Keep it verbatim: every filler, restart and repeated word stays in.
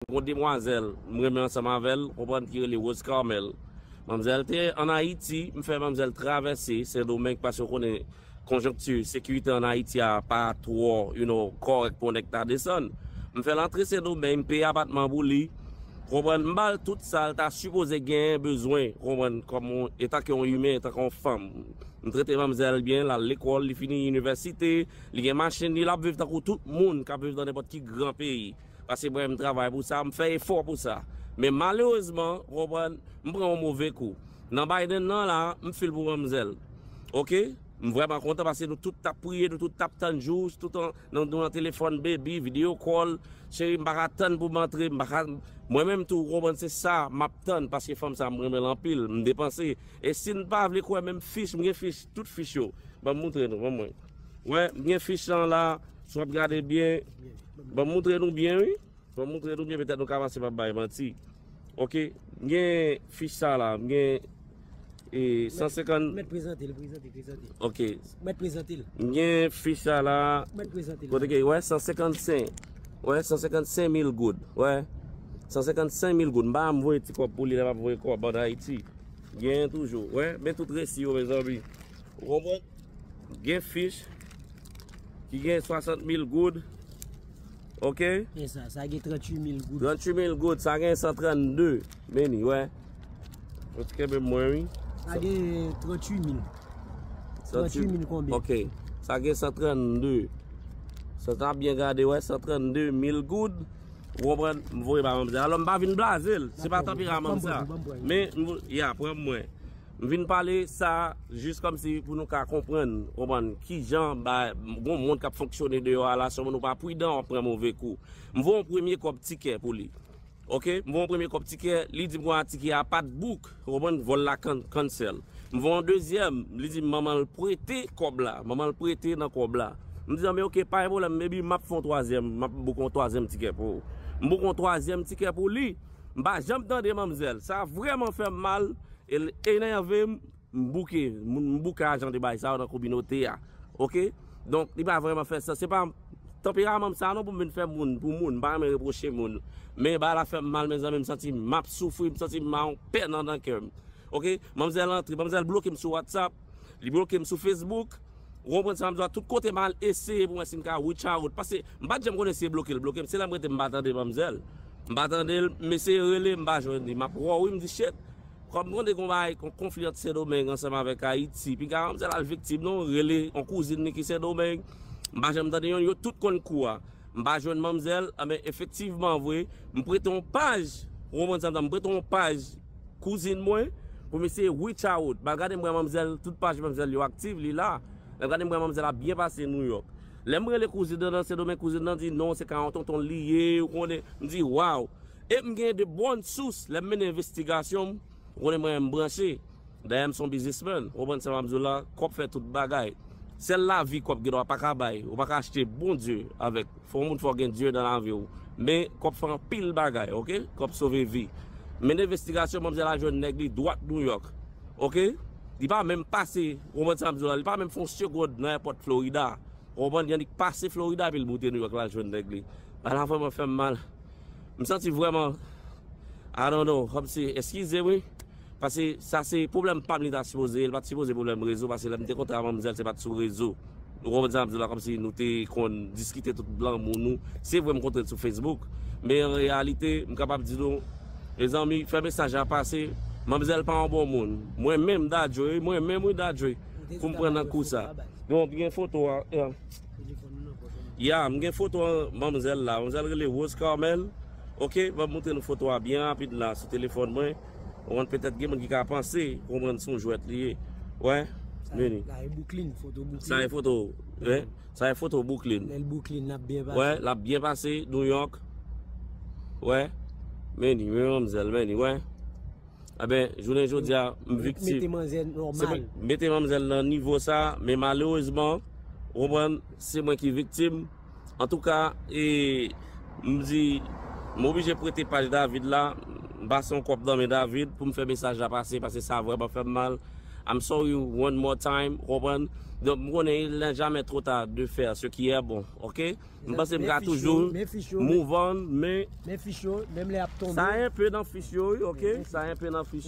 Gon demwazèl, m renmen ansanm avè l, konprann, ki rele Rose Carmel. Manmzèl te ann Ayiti, m fè manmzèl travèse Sendomeng paske w konnen konjonkti sekirite ann Ayiti a pa twò, you know, kòrèk pou nèg ta desann. M fè l antre Sendomeng, m peye apatman pou li. Konprann, m ba l tout sa l ta sipoze genyen bezwen, konprann, kòm yon, etanke yon imen, etanke yon fanm. M trete manmzèl byen, l al lekòl, li fini inivèsite, li gen machin li, l ap viv tankou tout moun k ap viv nan nenpòt ki gran peyi. Paske mwen, m travay pou sa, m fè efò pou sa. Men malerezman, w konprann, m pran yon move kou. Nan Biden nan la, m fil pou manmzèl. Oke? M vrèman kontan paske nou tout t ap priye, nou tout t ap tann jou, tout an, nou, nou nan telefòn, baby, video call, cheri, m pa ka tann pou m antre, m pa ka, mwen menm tou, w konprann, se sa m ap tann paske fanm sa, m renmen l anpil, m depanse. E si n pa vle kwè menm fich, m gen fich, tout fich yo. Ban m moutre nou, ban m wè. Wè, m gen fich lan la, si w ap gade byen, ban m moutre nou byen, wi. Fò m moutre nou byen, petèt nou ka panse m ap bay manti. Oke, m gen fich sa la, m gen e, san senkant. Mèt prezante l, prezante, prezante. Oke. Mèt prezante l. M gen fich sa la. Mèt prezante l. Kote ke, wè, san senkannsenk. Wè, san senkannsenk mil goud. Wè. San senkannsenk mil goud. M pa janm voye ti kòb pou li, lè m ap voye kòb ann Ayiti. Genyen toujou. Wè, men tout resi yo, mezanmi. Ou konprann? Gen fich ki gen swasant mil goud. Oke? E sa, sa gen tranntuit mil goud. Tranntuit mil goud, sa gen san trannde. Men li, wè. Ou ti kenbe mwen, wi. Sa gen tranntuit mil. Tranntuit mil konbyen? Oke. Sa gen san trannde. Sa ta byen gade, wè, san trannde mil goud. Ou konprann? M voye ba manmzèl. Alò, m pa vin blaze l. Se pa tanperaman m sa. Men, m vo-, ya, pran mwen. M vin pale sa jis kòmsi pou nou ka konprann, konprann kijan ba, gon mond k ap fonksyone deyò a la, si yon moun ou pa pridan, w ap pran move kou. M voye yon premye kòb tikè pou li. Oke, m voye yon premye kòb tikè, li di m konsa tikè a pa t book, ou konprann, vòl la can-, cancel. M voye yon dezyèm, li di m manman l prete kòb la, manman l prete nan kòb la. M di, men oke, pa gen pwoblèm, maybe m ap fè yon twazyèm, m ap book yon twazyèm tikè pou ou. M book yon twazyèm tikè pou li, m pa janm tande manmzèl. Sa vrèman fè m mal, e l enève m, m bouke, m, m bouke a jan de bagay sa yo nan kominote a. Oke? Donk, li pa vrèman fè sans. Se pa tanperaman m sa non pou m vin fè moun pou moun. M pa renmen repwoche moun. Men bagay la fè m mal, mezanmi, m santi m ap soufri, m santi m a yon pèn anndan kè m. Oke? Manmzèl antre, manmzèl bloke m sou WhatsApp, li bloke m sou Facebook. Ou konprann sa m di w la, tout kote m al eseye pou mwen si m ka reach out. Paske m pa t janm konnen si e bloke l bloke m. Se lè m rete m pa tande manmzèl. M pa tande l, m eseye rele, m pa jwenn li. M ap wè w wi, m di shit. Kòm m konnen gon bagay, gon konfli ant Sendomeng ansanm avèk Ayiti, piga manmzèl al viktim non, rele yon kouzin li ki Sendomeng. M pa janm tande yonn, yo tout konn kou a. M pa jwenn manmzèl, anben efektivman vre, m prete yon paj, ou konprann sa m di w la, m prete yon paj kouzin mwen, pou m eseye reach out. M al gade m wè manmzèl, tout paj manmzèl yo aktif, li la. Lè m gade m wè manmzèl ap byen pase Nouyòk. Lè m rele kouzin nan nan Sendomeng, kouzin nan di non, se ka yon tonton l li ye, ou konnen, m di waw. E m gen de bòn sous, lè m mennen envestigasyon m, ou konnen mwen menm m branche. Dayè m se yon biznismenn, ou konprann sa m ap di w la, kòb fè tout bagay. Sèl lavi kòb gen dwa pa ka bay, ou pa ka achte Bondye avèk, fò yon moun fò gen Dye nan lavi w. Men kòb fè anpil bagay, oke? Kòb sove vi. Mennen envestigasyon, manmzèl al jwenn nèg li dwat Nouyòk, oke? Li pa menm pase, ou konprann sa m ap di w la, li pa menm fè yon segond nan èpòt Florida. Ou konprann, li annik pase Florida epi l moute Nouyòk la jwenn nèg li. Bagay la vrèman fè m mal. M santi vrèman, I don't know, kòmsi, eskize wi. Paske sa se pwoblèm pa m li ta sipoze ye, li pa t sipoze pwoblèm rezo, paske lè m te kontre a manmzèl se pa t sou rezo. Ou konprann sa m di w la, kòmsi nou te konn diskite tout lanmou nou. Se vre m kontre l sou Facebook, men an reyalite, m kapab di nou, mezanmi, fè mesaj la pase, manmzèl pa yon bon moun. Mwen menm, Dadjoe, mwen menm wi, Dadjoe, pou m pran nan kou sa. Bon, gen foto a, ya. Ya, m gen foto manmzèl la. Manmzèl rele Rose Carmel. Oke, ban m montre nou foto a byen rapid la sou telefòn mwen. Ou konn petèt gen moun ki ka panse, konprann se yon jwèt li ye. Wè, vini. Sa e Brooklyn, foto Brooklyn. Sa e foto, wè. Sa e foto Brooklyn. Lè l Brooklyn, l ap byen pase. Wè, l ap byen pase, Nouyòk. Wè. Men li, men manmzèl, men li, wè. Enben, jounen jodi a, m viktim. Mete manzè nòmal. Se mwen, mete manmzèl nan nivo sa, men malerezman, ou konprann, se mwen ki viktim. Antouka, e, m di, m oblije prete paj David la, m pase yon kòb nan men David pou m fè mesaj la pase, paske sa vrèman fè m mal. I'm sorry one more time, konprann? Donk, m konnen il n'est jamais trop tard de faire ce qui est bon, ok? M panse m ka toujou move on, men sa enpe nan fich yo, wi, ok? Sa enpe nan fich yo.